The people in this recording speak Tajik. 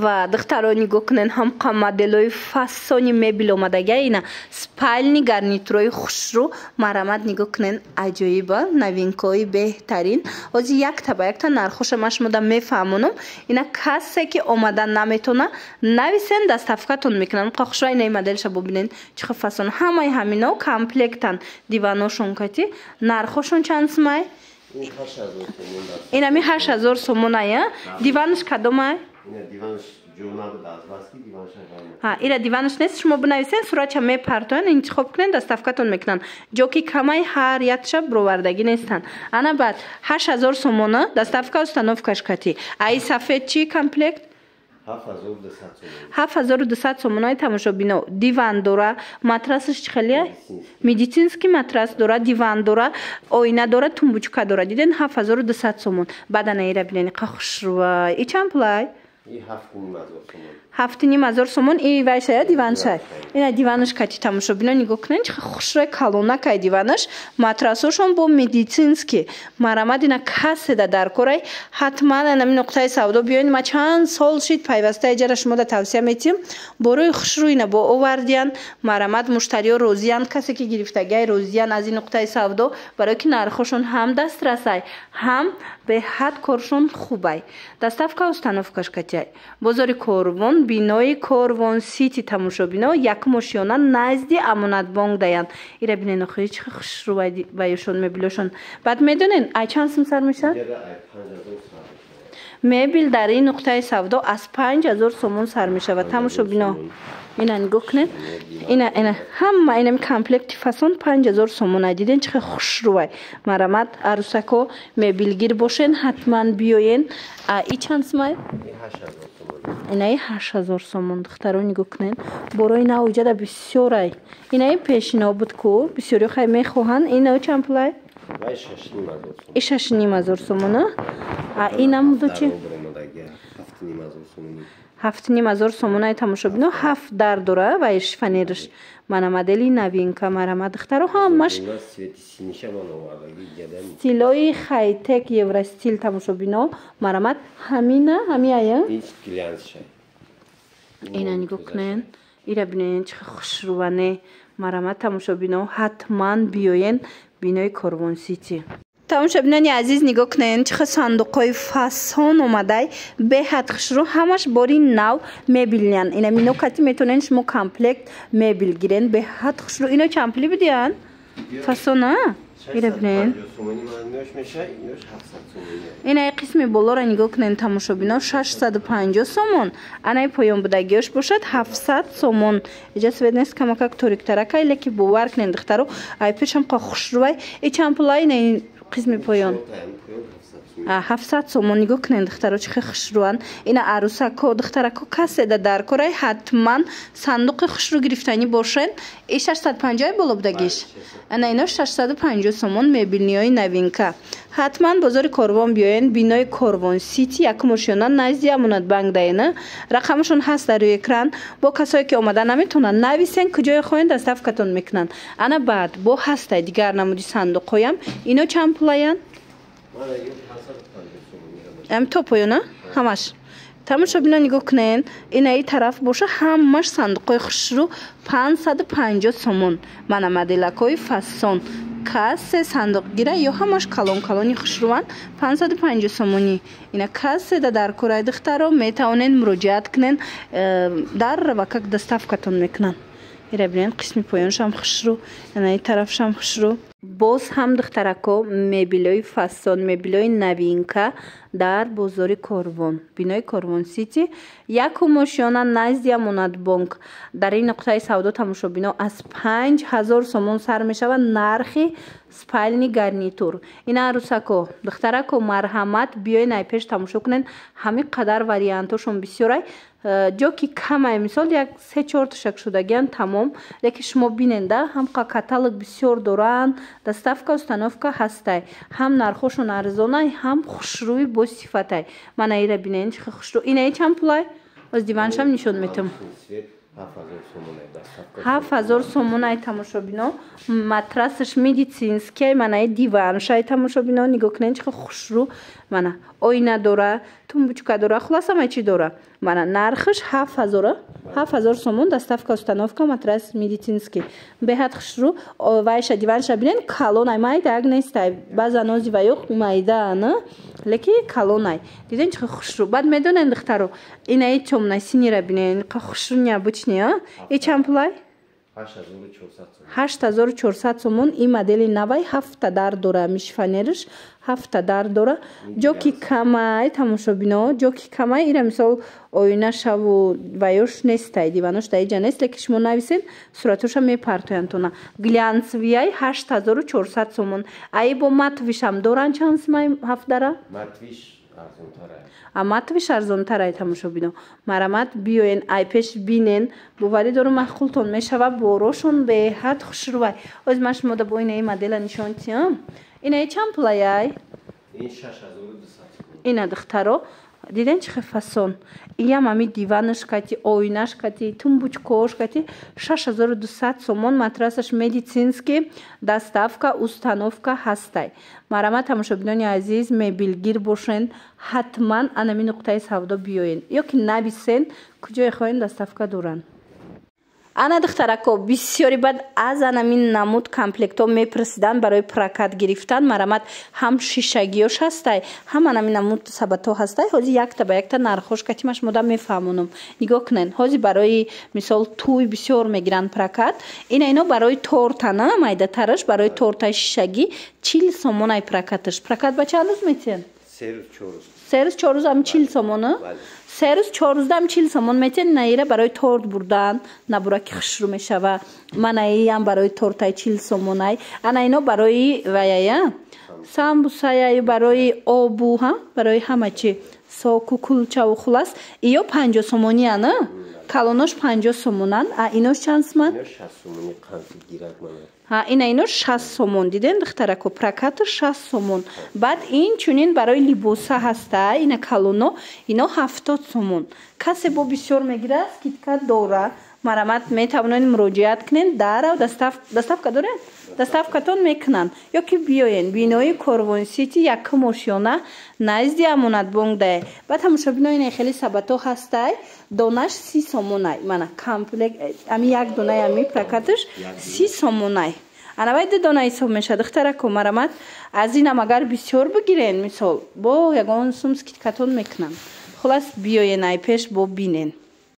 Ва духтаро, нигоҳ кунен, ҳамқа моделои фасони мебел омадагия. Ина спальный гарнитурои хушрӯ, марамат, нигоҳ кунен, аҷоиба, новинкаҳои беҳтарин. Ҳозир якта ба якта нархоша ман шумода мефаҳмонам. Ина касе ки омада наметона, нависен, доставкатон мекунанд. Хушрӯ, инаи моделша бубинен, чӣ хел фасон. Ҳамаи ҳамино комплектан, диваношон кати. Нархошон чанд сумай? Инами 8000 сомоная. Диванаш кадомай? Ира диванаш нест. Шумо бинависен, суратча мепартоян, интихоб кунен, доставкатон мекунанд. Ҷо ки камай, ҳар якша бировардагӣ нестанд. Ана баъд 8000 сомона, доставка, установкаш кати. Аи сафед чӣ, комплект? 7200 сомонаи. Тамошобино, диван дора, матрасаш чӣ хелия, медицинский матрас дора, диван дора, оина дора, тумбочка дора. Диден, 7200 сомон. Баъд ана ира бинен, қа хушрӯва. И чанд пулай? 7500 сомон. И вайшая, диваншай. Ина диванаш кати. Тамошобино, нигоҳ кунен, чӣ хушрӯи калонакай диванаш, матрасошон бо медицинский. Марамад, ина каседа дар корай, ҳатман анами нуқтаи савдо биёед. Ма чанд сол шид, пайваста иҷара шумода тавсия метиҳем. Борои хушрӯ ина бо овардиян. Марамад, муштариё розиянд, касе ки гирифтагиай, розиян аз ин нуқтаи савдо, барое ки нархошон ҳам дастрасай, ҳам беҳад коршон хубай, доставка, установкаш катяй. Бозори Корвон, бинои Корвон Сити, тамошобино, якум ошёна, назди Амонатбонк даянд. Ира бинен, охири чӣ хушрӯ ваюшон, мебелошон. Баъд медонен, ай чанд сум сар мешавад мебел? Дар ин нуқтаи савдо аз 5000 сомон сар мешавад. Тамошобино, ина нигоҳ кунед, ина, ина ҳама инами комплекти фасон 5000 сомона. Диден, чӣ хел хушрӯвай? Марамат, арӯсако, мебелгир бошен, ҳатман биёен. И чанд сумай? Инаи 8000 сомон. Духтаро, нигоҳ кунед, борои нав иҷада бисёрай. Инаи пешино буд ку, бисёриё хай мехоҳанд. Инао чанд пулай? И 6500 сомона. А инамуду чи? 7500 сомонаи. Тамошобино, ҳафт дар дора ва шифоньерш. Мана модели новинка. Марама, духтаро, ҳамаш стилои хайтек, евростиль. Тамошобино, марамат, ҳамина ҳамиая. Ина нигоҳ кунен, ира бинен, чӣ хушрӯване. Марамат, тамошобино, ҳатман биёен бинои Корвон Сити. Тамошобинони азиз, нигоҳ кунед, чӣ хел сандуқҳои фасон омадай, беҳад хушрӯ, ҳамаш бори нав мебелиян. Ина мино кати метавонед шумо комплект мебел гирен, беҳад хушрӯ. Ино чанд пули будиян, фасона? Ира бинед, инаи қисми болоро нигоҳ кунед, тамошобино, 650 сомон. Анаи поён будагиёш бошад 700 сомон. Иҷа свет нест, камакак ториктаракай, леки бовар кунед, духтаро, ай пешам қа хушрӯвай. И чанд пулай инаи қисми поён? 700 сомон. Нигоҳ кунед, духтаро, чӣ хел хушрӯанд. Ина арӯсако, духтарако, каседа дар корай, ҳатман сандуқи хушрӯ гирифтанӣ бошед. И 650 боло будагиш, ана ино 650 сомон, мебелниҳои новинка. Ҳатман бозори Корвон биёен, бинои Корвон Сити, якум ошёна, назди Амонатбанк даена. Рақамашон ҳаст дар рӯи экран. Бо касое ки омада наметавонанд, нависен, куҷое хоҳен, доставкатон мекунанд. Ана баъд бо ҳастай дигар намуди сандуқҳоям. Ино чанд пулаянд? Ам то поёна ҳамаш. Тамошобино, нигоҳ кунед, инаи тараф боша, ҳамаш сандуқҳои хушрӯ, 550 сомон. Мана моделакҳои фасон. Касе сандуқ гира ё ҳамаш калон калони хушрӯванд, 550 сомонӣ. Ина каседа дар кораи, духтаро, метавонед муроҷиат кунед, дар вакак доставкатон мекунанд. Ира бинед, қисми поёншам хушрӯ, инаи тарафшам хушрӯ. Боз ҳам, духтарако, мебелои фасон, мебелои новинка дар бозори Корвон, бинои Корвон Сити, якум ошёна, назди Амонатбонк. Дар ин нуқтаи савдо, тамошобино, аз 5000 сомон сар мешавад нархи спальный гарнитур. Ина арӯсако, духтарако, марҳамат, биёен, ай пеш тамошо кунед, ҳамин қадар вариантошон бисёрай. Ҷо ки камай, мисол, як се чор тушак шудагиан, тамом. Лекин шумо биненда, ҳамқа каталог бисёр доранд, доставка, установка ҳастай, ҳам нархошон арзонай, ҳам хушрӯи бо сифатай. Мана ира бинен, чӣ хушрӯ. Инаи чанд пулай? Оз диваншам нишон метам. 7000 сомонай. Тамошобино, матрасаш медицинский. Манаи диваншай, тамошобино, нигоҳ кунед, чӣ хушрӯ. Мана Оина дора, тумбочка дора, хулас ҳама чӣ дора. Мана нархаш 7000, 7000 сомон, доставка, установка, матрас медицинский. Беҳад хушрӯ. Вайша, диванша бинен, калонай, майдаак нестай. Баъза нози ваёқ майда, на? Леки калонай. Диден, чӣ хушрӯ. Баъд медонен, духтаро, инаи тёмно-синий ра бинен, хушрӯ, необычный, а? И чанд пулай? 8400 сомон. Ин модели навай, ҳафта дар дора, ми шифоньер ш ҳафта дар дора. Ҷоки камай, тамошобино, ҷоки камай. Ира мисол оина шаву ваёш нестай, диванош дар иҷа нест, леки шумо нависен, суратоша мепартоянд тона. Глянцевый ай 8400 сомон. Аи бо матовый шам доран. Чанд сумай ҳафтдара? А матовый ш арзонтарай. Тамошобино, марамат, биёен, ай пеш бинен, боварӣ дорум, маъқултон мешава. Борошон беҳад хушрӯвай. Оз ман шумода бо инаи модела нишон тиям. Инаи чанд пулаяй? Ина, духтаро, диден, чӣ хел фасон. Иям ами диванаш кати, оинаш кати, тумбочка ш кати 6200 сомон, матрасаш медицинский, доставка, установка ҳастай. Марамат, тамошобинони азиз, мебелгир бошен, ҳатман анами нуқтаи савдо биёен ё ки нависен, куҷое хоҳем, доставка доранд. Ана, духтарако, бисёри баъд аз анамин намуд комплектҳо мепурсиданд барои прокат гирифтан. Марамат, ҳам шишагиёш ҳастай, ҳам анамин намуд сабатҳо ҳастай. Ҳозир якта ба якта нархош катимаш мода мефаҳмонам. Нигоҳ кунен, ҳозир барои мисол тӯй бисёр мегиранд прокат. Ина, ино барои тортана, майдатараш барои тортаи шишагӣ 40 сомонай прокаташ. Прокат ба чанд рӯз метиҳанд? 3 рӯз, 4 рӯз ам 40 сомона. 3 рӯз, 4 рӯздаам 40 сомон метиҳанд. Наира барои торт бурдан, набураки хушрӯ мешава. Манаиам барои тортай 40 сомонай. Ана ино барои ваяя, самбусаяю, барои обу, ҳа, барои ҳама чи, соку, кулчаву, хулас. Иё 50 сомонияна, калонош 50 сомонанд. А инош чанд суман? Ҳа, ина, ино 60 сомон. Дидем, духтарако, прокату 60 сомон. Баъд ин чунин барои либоса ҳаста, ина калоно, ино 70 сомон. Касе бо бисёр мегирад, скидка дора. Марамат, метавонед муроҷиат кунед, дарав доставка доред, доставкатон мекунанд ё ки биёен бинои Корвон Сити, якум ошёна, назди Амонатбонк дае. Баъд, тамошобино, ина хеле сабато ҳастай, донаш 30 сомонай. Мана комплект, ами як донаи ами прокаташ 30 сомонай. Анавай ду дона ҳисоб мешавад. Духтарако, марамат, аз инам агар бисёр бигирен, мисол, бо ягон сум скидкатон мекунанд. Хулас, биёен ай пеш, бо бинен.